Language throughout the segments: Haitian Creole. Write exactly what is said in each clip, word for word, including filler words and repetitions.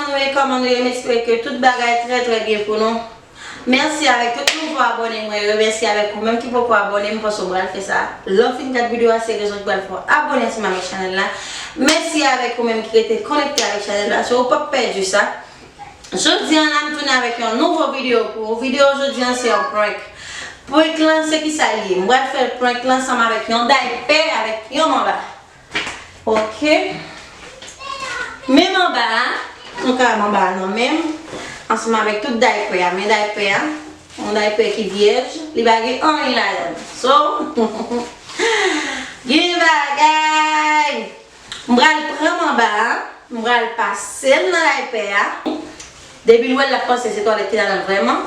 Kòman nou ye, kòman nou ye? M espere ke tout bagay trè, trè byen pou nou. Mèsi avèk tout nouvo abòne mwen yo. Mèsi avèk ou menm ki poko abòne, m panse w pral fè sa. Lè w fin gad videyo a, se rezon ki pral fè w abòne ansanm avèk chanèl la. Mèsi avèk ou menm ki rete konekte avèk chanèl la. So, ou p ap pèdi sa. Jodi a la, m tounen avèk yon nouvo videyo pou ou. Videyo jodi a, se yon prank. Prank lan, se ki sa l ye? M pral fè prank lan ansanm avèk yon daypè, avèk yon manba. Ok. Men manba a, nou ka wè manba a nan men m, ansanm avèk tout daypè a. Men daypè a, yon daypè ki vyèj, li pa gen anyen ladan l. So, gen bagay! M pral pran manba a, m pral pase l nan daypè a. Depi l wè l, l ap panse se twalèt ki ladan l vrèman.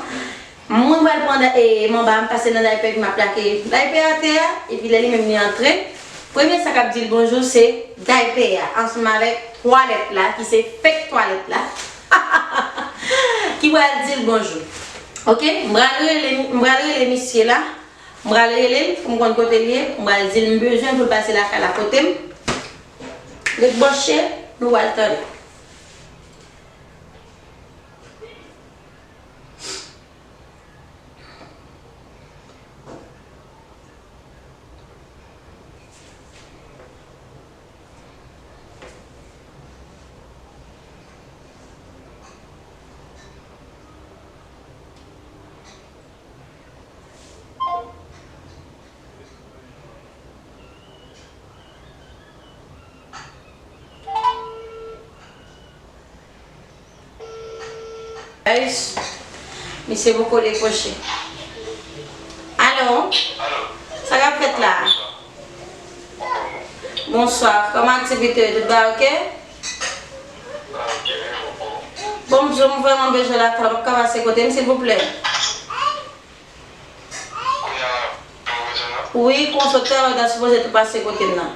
Mwen pral pran da- e, manba a, m pase nan daypè, epi m ap lage daypè atè a, epi lè li menm li antre, premye sa k ap di l bonjou se daypè a, ansanm avèk twalèt la, ki se fake twalèt la, ki pral di l bonjou. Ok, m pral rele, m pral rele misye la, m pral rele l pou m konn kote l ye, m pral di l m bezwen pou l pase lakay la kote m. Ret branche, nou pral tande. Guys, misye poko dekwoche. Alo? Sa k ap fèt la? Bonswa. Kòman aktivite yo? Tout bagay ok? Bon, m di w, m vrèman bezwen lakay la. W ap ka pase kote m, silvouplè? Wi, konsa talè w ta sipoze tou pase kote m nan.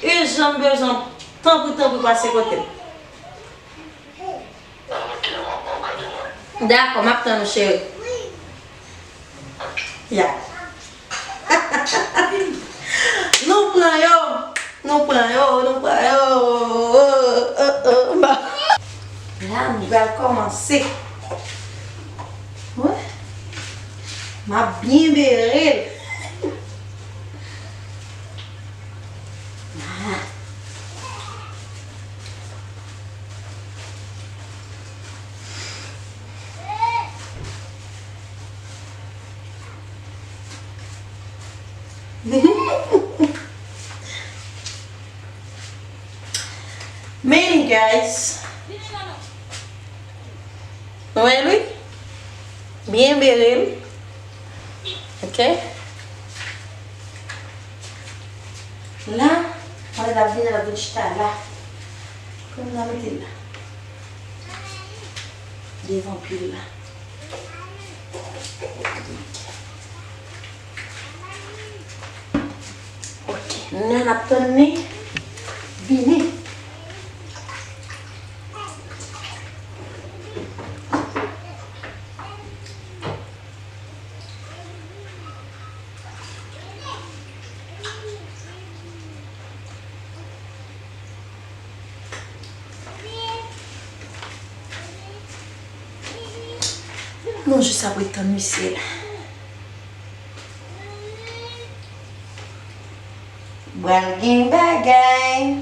Ijan, m bezwen w, tanpri, tanpri, pase kote m. Dakò, m ap tann ou, cheri. Ya. Nou pran yo, nou pran yo, nou pran yo. La, nou pral kòmanse. Wi. M ap byen bere l. Ah. Men, guys. Nou wè l wi? Byen bere l. Ok. La, pandan l ap vini, l ap vin chita la. Kòm n a mete l la. Devan pye l la. Ok, nou menm n ap tann li vini. Nou jis ap ret tann misye la. Pral gen bagay.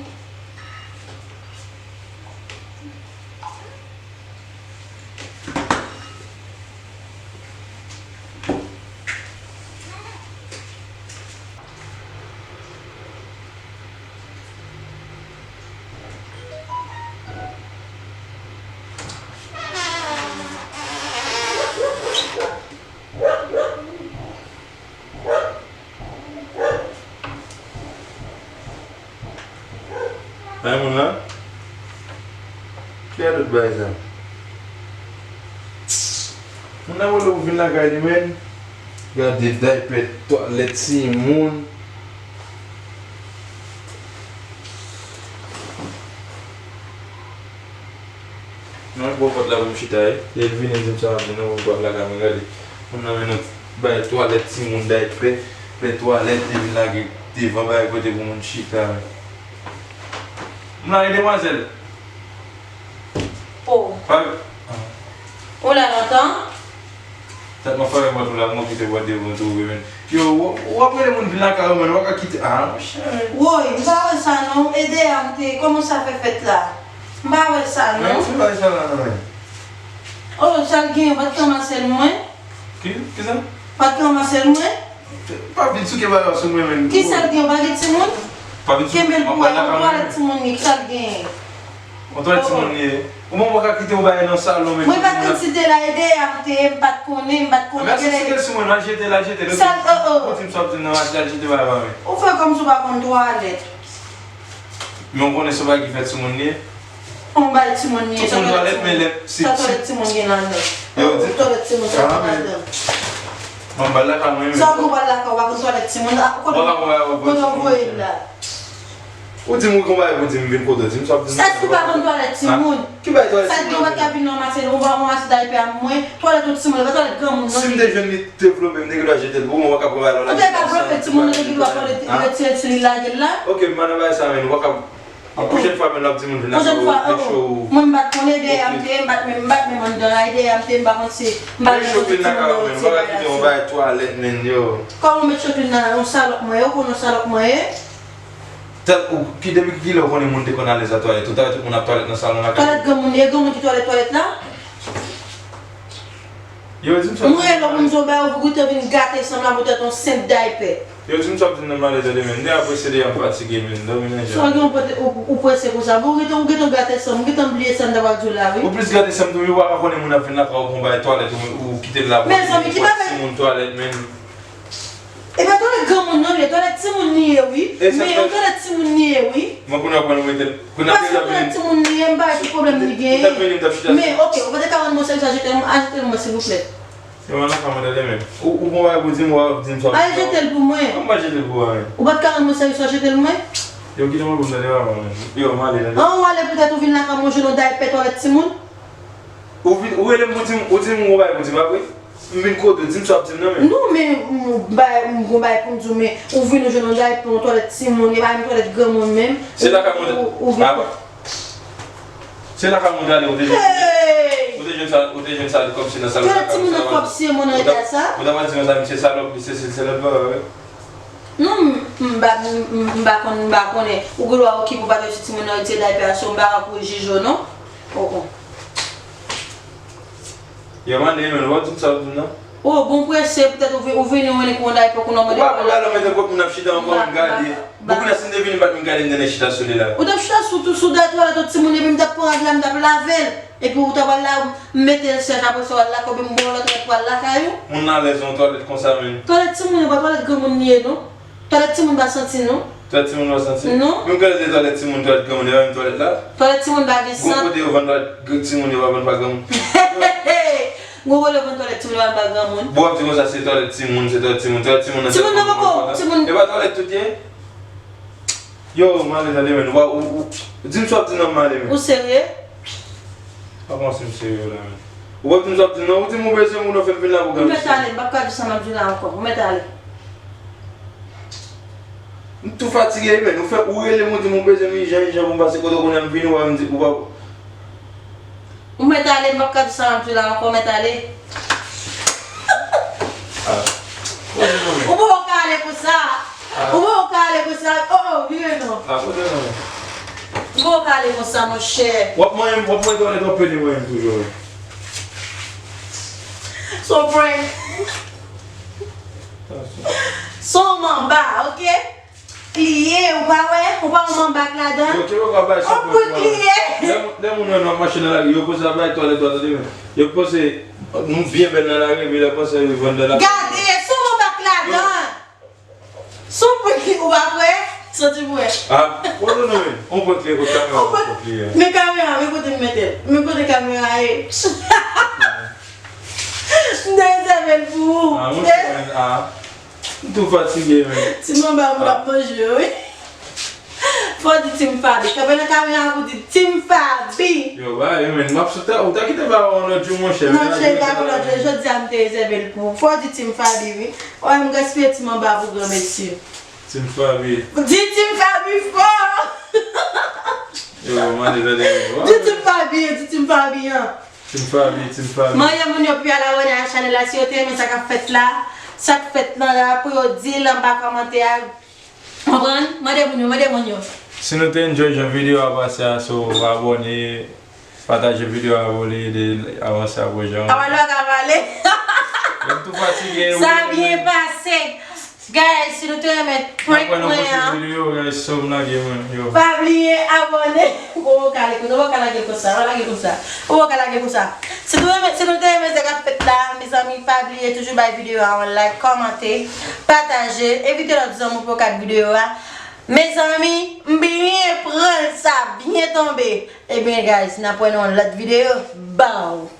Ay, moun lan? Ki a tout bagay sa? Moun nan rele w vin lakay li, men. Gade daypè, twalèt timoun. Non, l bò pòt la pou m chita, wi. Lè l vini, l di m sa, m ap vin, non, pou m pral lakay mwen, gade. Moun nan mennen bay twalèt timoun, daypè. Fè twalèt, li vin lage devan bagay kote pou moun chita. M la wi, demwazèl. Oh. Pa... Ou la lontan? Tèt mwen fè mwen tou la, mwen kite bwat devan tou, wi, men. Yo, w, w ap rele moun vin lakay ou, men w pa ka kite. Ah, monchè. Woy, m pa wè sa non. E deyò m te, kòman sa fè fèt la? M pa wè sa non. Men, se pa sa la non, men. Oh, sa l gen, w pa t ranmase l mwen? Ki, ki sa? Pa t ranmase l mwen? Pa vin souke bagay sou mwen, men. Ki sa l gen? Ou pa gen timoun? Pa vin souke. Kenbe l pou wè, yon twalèt timoun li, ki sa l gen? Yon twalèt timoun li ye. Ou mwen pa ka kite yon bagay nan salon, men. Mwen pa konn si te la ede, a m te, m pa t konnen, m pa t konnen. Men se souke l sou mwen, al jete l, al jete l. Sa, oh, oh. Ou di m sa w ap di m nan mache, al jete bagay pa mwen. Ou fè kòmsi w pa konn twalèt. Men w konnen se yon bagay ki fèt sou moun li ye? Yon bagay timoun li ye. Tout moun twalèt, men lè si, sa twalèt timoun gen ladan. Yo di twalèt timoun sa gen ladan. Mwen ba l lakay mwen, men. Sa w gen w ba l lakay, w pa konn twalèt timoun. Ah, kote, kote w voye l la? Ou di m ou gen yon bagay pou di m, vin kote w di m sa w ap di m. Èske w pa konn twalèt timoun? Ki bagay twalèt timoun? Sa gen w pa t ka vin nan mache, ou pa ranmase daypè a mwen. Twalèt yon timoun, e pa twalèt granmoun non. Si m te jwenn li devlope, m te gen dwa jete l pou ou, mwen pa ka pran bagay la. Ou te ka vlope timoun nan, te gen dwa pran l, retire l sou li, lage l la. Ok, m pa nan bagay sa, men nou pa ka. Yon pwochèn fwa, men l ap di moun vin lakay ou, make sure ou. Mwen m pa t konnen, dèyè a m te ye, m pa t menm, m pa t menm anndan la, e dèyè a m te ye, m pa konn si, m pa t menm konn si timoun nan retire bagay la sou. Met choklin nan kay ou, men, m pa ka kite yon bagay twalèt, men, yo. Kòman w met choklin nan, yon salòp mwen ye, ou konn yon salòp mwen ye? Tèl ou, ki, depi kilè ou konnen moun te konn alèz a twalèt? Ou ta wè tout moun ap twalèt nan salon lakay ou? Twalèt granmoun ye, granmoun ki twalèt twalèt la? Yo, di m sa. Mwen, lè w konn di yon bagay, ou gentan vin gate san m la poutèt yon senp daypè. Yo, di m sa w ap di m nan malè, tande, men. M te apresye deja m fatige, men. Dòmi nan jan. Si w gen yon pote, ou, ou prese konsa, bon, ou gentan, ou gentan gate san m, ou gentan bliye sa m ta pral di w la, wi. Ou plis gate san m tou, wi, ou pa ka konnen moun ap vin lakay ou pou yon bagay twalèt, ou, ou kite l la pou timoun twalèt, men. E pa twalèt granmoun non li ye, twalèt timoun li ye wi. Men yon twalèt timoun li ye wi. Mwen konnen w ap pran nou mete l. Paske twalèt timoun li ye, m pa wè ki pwoblèm li genyen. Men, ok, ou pa te ka rann mwen sèvis a jete l, a jete l mwen silvouplè. Yo, mwen nan kay mwen tande men. Ou, ou gon bagay pou di m, w ap di m sa w ap di m. Al jete l pou mwen. Mwen pa jete l pou ou, men. Ou pa t ka rann mwen sèvis a jete l mwen? Yo, kite mwen pou m tande papa mwen. Yo, m ale tande. An, ou ale poutèt ou vin lakay mwen jwenn yon daypè twalèt timoun? Ou vin, ou rele m pou di m, ou di m yon bagay pou di m apre? M vin kote w, di m sa w ap di m nan men. Non, men m bay, m gon bagay pou m di w, men ou vin ou jwenn yon daypè, yon twalèt timoun, e pa menm twalèt granmoun menm. Se lakay mwen, ou, ou gen apa. Se lakay mwen t ale, ou te jwenn, ou te jwenn sa, ou te jwenn sa kòmsi nan salon lakay ou, twalèt timoun nan twòp siye mwen nan eta sa. Ou ta pral di yon zanmi se salòp, li se sil, se lòt bagay, wi. Non, m, m pa, m, m, m pa konn, m pa konnen. Ou gen dwa okipe, ou pa t wè si timoun nan retire daypè a sou, m pa ka kouri jije w non. Oh, oh. Yo, mande, men, ou pa di m sa w di m nan. Oh, bon, prese, poutèt ou vi-, ou vini, ou vini pou yon daypè, kounye a w mande. Ou pa pou al mete l kot moun ap chita ankò, m gade. Bon, kounye a, si m te vini, m pa t menm gade, m te nan chita sou li la. Ou t ap chita sou tou, sou dèyè twalèt yon timoun, epi m t ap pran rad la, m t ap lave l. Epi ou t ap al la, m mete l sèch, apre sa w al lakay, oubyen m ba w lòt rad pou al lakay ou. Moun nan alèz nan twalèt konsa, men. Twalèt timoun, e pa twalèt granmoun li ye, non. Twalèt timoun pa santi non. Twalèt timoun pa santi? Non. Menm kalite twalèt timoun, twalèt granmoun, e pa menm twalèt la? Twalèt timoun pa gen sant. Gon kote yo vann twalèt gr-, timoun, yo pa vann pa granmoun. Gon kote yo vann twalèt timoun, yo pa vann pa granmoun. Bon, w ap di konsa, se twalèt timoun, se twalèt timoun, twalèt timoun nan timoun nan poko, timoun. E pa twalèt tout ye? Yo, m ale tande, men. Ou, ou, ou, di m sa w ap di nan m ale, men. Ou serye? Pa kòmanse m serye la, men. Ou pa di m sa w ap di m nan, ou di m ou bezwen m, ou nan fè m vin la pou gade. Ou mèt ale, m p ap ka di sa m ap di la ankò. Ou mèt ale. M tou fatige wi, men. Ou fè, ou rele m, ou di m ou bezwen m ijan, ijan pou m pase kote w, kounye a m vini, ou pa m di, ou pa. Ou mèt ale, m p ap ka di sa m ap di la ankò, ou mèt ale. Ah. Ou poko ka ale konsa. Ah. Ou poko ka ale konsa. Oh, oh, vire non. Ah, kote non? Ou poko ka ale konsa, monchè. W ap manyen m, w ap manyen twalèt, w ap pede manyen m toujou, wi. Son prank. Son manba, ok? Li ye, ou pa wè? Ou pa wè manba k ladan? Yo, ki yo ka bay sa prank li ye. Lè, lè moun wè nou ap mache nan lari, yo panse ap bay twalèt, twalèt, tande, men. Yo panse nou byen bèl nan lari, epi lè panse yo vann nan lari. Gade, se yon manba k ladan. Se yon prank li, ou pa kwè? Santi m wè. Ah, kote nou, men? On prank li, kote kamera, on prank li ye. Men kamera, men kote m mete l. Men kote kamera ye. M te rezève l pou ou. Ah, mwen, ah. M tou fatige, men. Ti manba moun ap manje yo, wi. Fò w di Team Faby. Kanpe nan kamera pou di Team Faby. Yo, ba, yo, men, m ap sou ta, ou ta kite ba yon lòt jou, monchè. Non, cheri, pa pou lòt jou. Jodi a, m te rezève l pou ou. Fò w di Team Faby, wi. Ou wè m gaspiye ti manba pou gran mesye. Team Faby. Di Team Faby fò! Yo, mande tande. Di Team Faby, di Team Faby, an. Team Faby, Team Faby. Mande moun yo pou y al abòne a chanèl la, si yo te renmen sa k ap fèt la, sa k fèt lan la, pou yo di l anba kòmantè a. Konprann? Mande moun yo, mande moun yo. Si nou te enjoy jan videyo a pase a, so abòne, pataje videyo a pou li ede avanse a pwojè an. Avan lè w ka pale. Yo tou fatige. Sa byen pase. Guys, si nou te renmen prank mwen an, videyo, guys, so m lage mwen, yo. Pa bliye abòne. Ou ka lage konsa, ou ka lage konsa, ou ka lage konsa. Ou ka lage konsa. Si nou renmen, si nou te renmen sa k ap fèt la, mezanmi, pa bliye toujou bay videyo a yon like, kòmante, pataje, envite lòt zanmi pou yo gad videyo a. Mezanmi, m byen pran l, sa byen tonbe. Ebyen, guys, n ap wè nan yon lòt videyo. Baw!